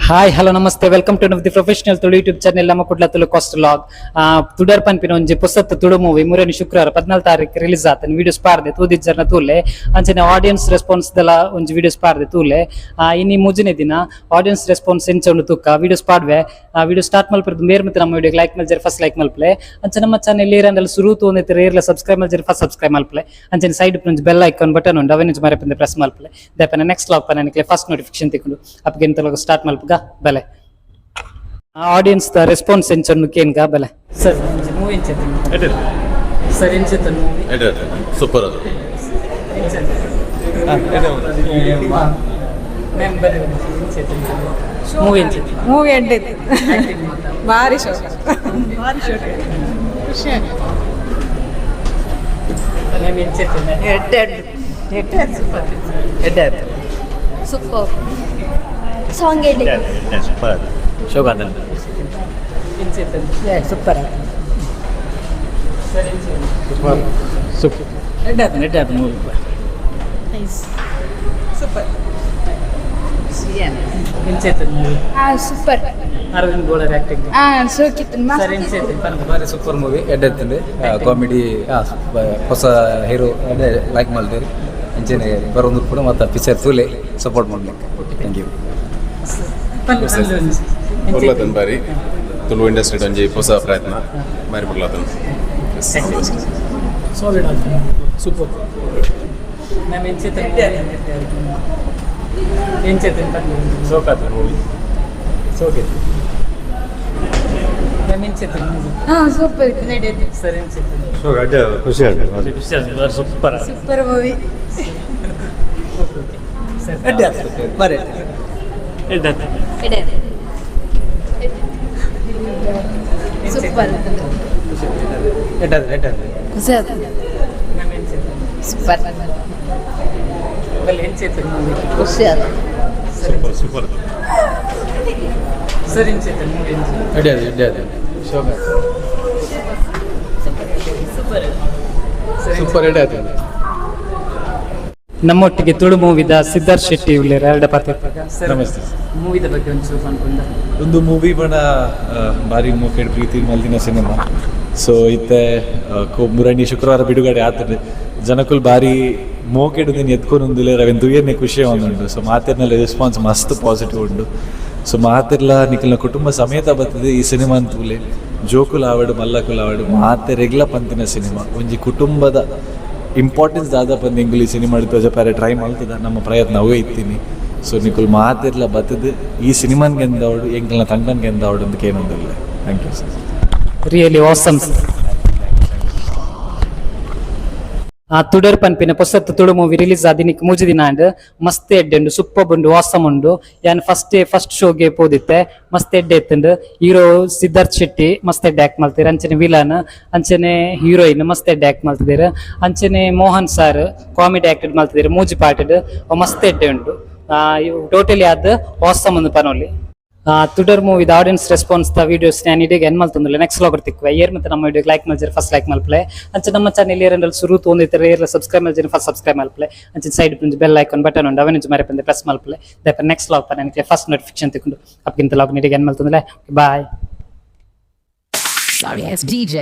Hi, hello, namaste, welcome to the professional Tulu YouTube channel. ನಮ್ಮ Kudla Tulu coast vlog. ತುಡರ್ ಪನ್ಪಿನ ಒಂಜಿ ಪೊಸತ್ ತುಳು ಮೂವಿ ಮುರನಿ ಶುಕ್ರವಾರ 14 ತಾರೀಕು ರಿಲೀಸ್ ಆತನ ವಿಡಿಯೋಸ್ ಪಾರ್ದೆ, ತೂದಿಜ್ಜರ್ನ ತೂಲೆ. ಅಂಚನೆ ಆಡಿಯನ್ಸ್ ರೆಸ್ಪಾನ್ಸ್ ದೆಲ ಒಂಜಿ ವಿಡಿಯೋಸ್ ಪಾರ್ದೆ, ತೂಲೆ. ಇನಿ ಮೂಜನೇ ದಿನ, ಆಡಿಯನ್ಸ್ ರೆಸ್ಪಾನ್ಸ್ ಎಂಚ ಉಂಡು ತೂಕ, ವಿಡಿಯೋಸ್ ಪಾಡ್ವೆ. ವಿಡಿಯೋ ಸ್ಟಾರ್ಟ್ ಮಲ್ಪದ್ದು ಮೇರ್ ಮತ್ತೆ ನಮ್ಮ ವಿಡಿಯೋ ಲೈಕ್ ಮಲ್ಜರ್, ಫಸ್ಟ್ ಲೈಕ್ ಮಲ್ಪಲೆ. ಅಂಚೆ ನಮ್ಮ ಚಾನೆಲ್ ಏರಂಡಲ್ ಸುರು ತೂಂದಿತ್ತರ ಏರ್ಲ ಸಬ್ಸ್ಕ್ರೈಬ್ ಮಲ್ಜರ್, ಫಸ್ಟ್ ಸಬ್ಸ್ಕ್ರೈಬ್ ಮಲ್ಪಲೆ. ಅಂಚನೆ ಸೈಡ್ ಒಂಜಿ bell icon button ಉಂಡು, ಅವೆನ್ ಮರೆಪಂದೆ ಪ್ರೆಸ್ ಮಲ್ಪಲೆ. ದಯಪನ ನೆಕ್ಸ್ಟ್ ವ್ಲಾಗ್ ಪನ ಫಸ್ಟ್ ನೋಟಿಫಿಕೇಶನ್ ತಿಕ್ಕುಂಡು. ಅಪ್ಪಗೆ ಸ್ಟಾರ್ಟ್ ಮಲ್ಪಗ ಬಲೆ. Audience the response ಎಂಚನ್ನು ಕೇನ್ಗ ಬಲೆ. ಸರ್, ಮೂವಿ ಎಂಚ ಸರ್? ಎಂಚ ಮೂವಿ? ಸೂಪರ್ ಅದು. ಮ್ಯಾಮ್, ಬಲೆ, ಮೂವಿ ಎಂಚ? ಮೂವಿ ಎಡ್ಡೆ, ಭಾರಿ ಶೋಕ, ಭಾರಿ ಶೋಕ, ಖುಷಿ. ಮ್ಯಾಮ್, ಎಂಚ? ಎಡ್ಡೆ ಎಡ್ಡೆ, ಸೂಪರ್, ಎಡ್ಡೆ ಆಯ್ತು. ಸೂಪರ್, ಸಾಂಗ್ ಎಡ್ಡೆ. ಸೂಪರ್ ಅದು, ಶೋಕ. ಎಂಚ? ಸೂಪರ್. ಸರ್, ಎಂಚ? ಸೂಪರ್. ಎಡ್ಡೆ ಆಯ್ತು, ಎಡ್ಡೆ ಆಯ್ತು movie. Nice. Super. ಎಂಚ movie? Super. Aravind Bolar acting. ಸೋಕಿತ್ತು. ಸರ್, ಎಂಚ ಪನ್ಪ? ಬಾರಿ ಸೂಪರ್ ಮೂವಿ, ಎಡ್ಡೆ ಇತ್ತಂಡೆ. ಕಾಮಿಡಿ, ಹೊಸ ಹೀರೋ ಎಡ್ಡೆ ಲೈಕ್ ಮಾಡ್ತೀರಿ. ಅಂಚೆನೆ ಬರೋದು ಕೂಡ ಮತ್ತು ಪಿಕ್ಚರ್ ತೂಲೆ, ಸಪೋರ್ಟ್ ಮಾಡ್ಲಿಕ್ಕೆ. Thank you. ಪೊರ್ಲತನ್ ಬಾರಿ. ತುಳು ಇಂಡಸ್ಟ್ರಿ ಒಂಜಿ ಹೊಸ ಪ್ರಯತ್ನ, ಬಾರಿ ಪೊರ್ಲತನ್. ಸಾಲಿಡ್ ಆಗ್ತದೆ, ಸೂಪರ್. ಮ್ಯಾಮ್, ಎಂಚ ಎಂಚ? ಶೋಕಾತ ಮೂವಿ, ಶೋಕೆ. ಮ್ಯಾಮ್, ಎಂಚ ಮೂವಿ? ಸೂಪರ್ ಇತ್ತು, ನಡೆಯುತ್ತೆ. ಸರ್, ಎಂಚ? ಶೋಕ್, ಅಡ್ಡೆ, ಖುಷಿ ಆಗ್ತದೆ. Super. Super movie. Sir? ಎಡ್ಡೆ ಆಗ್ತದೆ, ಬಾರಿ. ಎಡ್ಡೆ, ಸೂಪರ್. ಎಡ್ಡೆ ಎಡ್ಡೆ. ಖುಷಿ ಆಯ್ತು. ಮ್ಯಾಮ್, ಎಂಚ? ಸೂಪರ್. ಬಲ್ಲಿ, ಎಂಚ ಮೂವಿ? ಖುಷಿ ಆಯ್ತು. Super super. Sir, ಎಂಚ ಮೂವಿ, ಎಂಚ? ಎಡ್ಡೆ ಅದು, ಎಡ್ಡೆ ಅದು, ಶೋಕ. ಸೂಪರ್. ಸೂಪರ್, ಎಡ್ಡೆ ಆಗ್ತದೆ. ನಮ್ಮೊಟ್ಟಿಗೆ ತುಳು ಮೂವಿದ ಸಿದ್ಧಾರ್ಥ್ ಶೆಟ್ಟಿ ಉಳ್ಳೇರ್ ಎರಡು ಪಾತ್ರ. ಸರ್, ನಮಸ್ತೆ. ಮೂವಿದ ಬಗ್ಗೆ ಒಂಚೂರು ಪನ್ಪುಂಡ? ಒಂದು ಮೂವಿ ಬಣ ಬಾರಿ ಮೋಕೆಡ್ ಪ್ರೀತಿ ಮಲ್ದಿನ ಸಿನಿಮಾ. ಸೊ ಇತ್ತೆ ಮುರಣಿ ಶುಕ್ರವಾರ ಬಿಡುಗಡೆ ಆತದೆ. ಜನಕುಲ್ ಬಾರಿ ಮೋಕೆಡ್ ದಿನ ಎತ್ಕೊಂದುಲೆ ರವಿನ್ ತುಯರ್ನೆ ಖುಷಿ ಒಂದುಂಡು. ಸೊ ಮಾತಿರ್ನಲ್ಲಿ ರೆಸ್ಪಾನ್ಸ್ ಮಸ್ತ್ ಪಾಸಿಟಿವ್ ಉಂಡು. ಸೊ ಮಾತಿರ್ಲ ನಿಖಲ್ನ ಕುಟುಂಬ ಸಮೇತ ಬರ್ತದೆ ಈ ಸಿನಿಮಾ ಅಂತೂಲೆ. ಜೋಕುಲ್ ಆವಡು, ಮಲ್ಲಕುಲ್ ಆವಡು, ಮಾತೆ ರೆಗ್ಲ ಪಂತಿನ ಸಿನಿಮಾ. ಒಂಜಿ ಕುಟುಂಬದ ಇಂಪಾರ್ಟೆನ್ಸ್ ದಾದ ಪಂದ್ ಎಂಗುಲಿ ಸಿನಿಮಾ ತೋಜಪಾರೆ ಟ್ರೈ ಮಲ್ತದ, ನಮ್ಮ ಪ್ರಯತ್ನ ಅವೇ ಇತ್ತೀನಿ. ಸೊ ನಿಕುಲ್ ಮಾತಿರ್ಲ ಬತ್ತದು ಈ ಸಿನಿಮಾನ್ ಗೆಂದವಡು, ಎಂಕಲ್ನ ತಂಡನ್ ಗೆಂದವಡು ಅಂತ ಕೇನೊಂದಿಲ್ಲ. Thank you sir. Really awesome. ಆ ತುಡರ್ ಪನ್ಪಿನ ಪೊಸತ್ ತುಳು ಮೂವಿ ರಿಲೀಸ್ ಆದಿನಿಕ್ ಮೂಜಿ ದಿನ ಆಂಡ್. ಮಸ್ತ್ ಎಡ್ಡೆ ಉಂಡು, ಸೂಪರ್ ಉಂಡು, ವಾಸಮ್ ಉಂಡು. ಯಾನ್ ಫಸ್ಟ್ ಫಸ್ಟ್ ಶೋಗೆ ಪೋದಿತ್ತೆ, ಮಸ್ತ್ ಎಡ್ಡೆ ಇತ್ತುಂಡು. ಹೀರೋ ಸಿದ್ಧಾರ್ಥ್ ಶೆಟ್ಟಿ ಮಸ್ತ್ ಎಡ್ಡೆ ಆಕ್ಟ್ ಮಲ್ತೀರ್. ಅಂಚನೆ ವಿಲನ್, ಅಂಚನೆ ಹೀರೋಯಿನ್ ಮಸ್ತ್ ಎಡ್ಡೆ ಆಕ್ಟ್ ಮಲ್ತಿದ್ದೀರ್. ಅಂಚನೆ ಮೋಹನ್ sir comedy act ಮಲ್ತಿದ್ದೀರ್ ಮೂಜಿ ಪಾರ್ಟ್, ಮಸ್ತ್ ಎಡ್ಡೆ ಉಂಡು. ಟೋಟಲಿ ಆದ್ ವಾಸಮ್ ಒಂದು ಪನೋಲಿ. ತುಡರ್ ಮೂವಿದ audience response the videos ನಾನು ಇಡೀ ಎನ್ ಮಲ್ತೊಂದುಲ್ಲೆ. Next vlog ತಿಕ್ಕುವೆ. ಏರ್ ಮತ್ತೆ ನಮ್ಮ ವಿಡಿಯೋ ಲೈಕ್ ಮಲ್ಜರ್, ಫಸ್ಟ್ ಲೈಕ್ ಮಲ್ಪಲೆ. ಅಂಚೆ ನಮ್ಮ ಚಾನೆಲ್ ಏರಂಡಲ್ ಸುರು ತೋಂದಿತ್ತರ ಏರ್ಲ ಸಬ್ಸ್ಕ್ರೈಬ್ ಮಲ್ಜರ್, ಫಸ್ಟ್ ಸಬ್ಸ್ಕ್ರೈಬ್ ಮಲ್ಪಲೆ. ಅಂಚೆ ಸೈಡ್ ಒಂಜಿ bell icon button ಉಂಡು, ಅವೆನ್ ಮರೆಪಂದೆ ಪ್ರೆಸ್ ಮಲ್ಪಲೆ. ದಯಪ ನೆಕ್ಸ್ಟ್ ವ್ಲಾಗ್ ಪನ ಫಸ್ಟ್ ನೋಟಿಫಿಕೇಶನ್ ತಿಕ್ಕುಂಡು. ಅಪ್ಗಿಂತ ವ್ಲಾಗ್ ನೀಡಿಗೆ ಎನ್ ಮಲ್ತೊಂದುಲ್ಲೆ. ಬಾಯ್. Sorry ass DJ.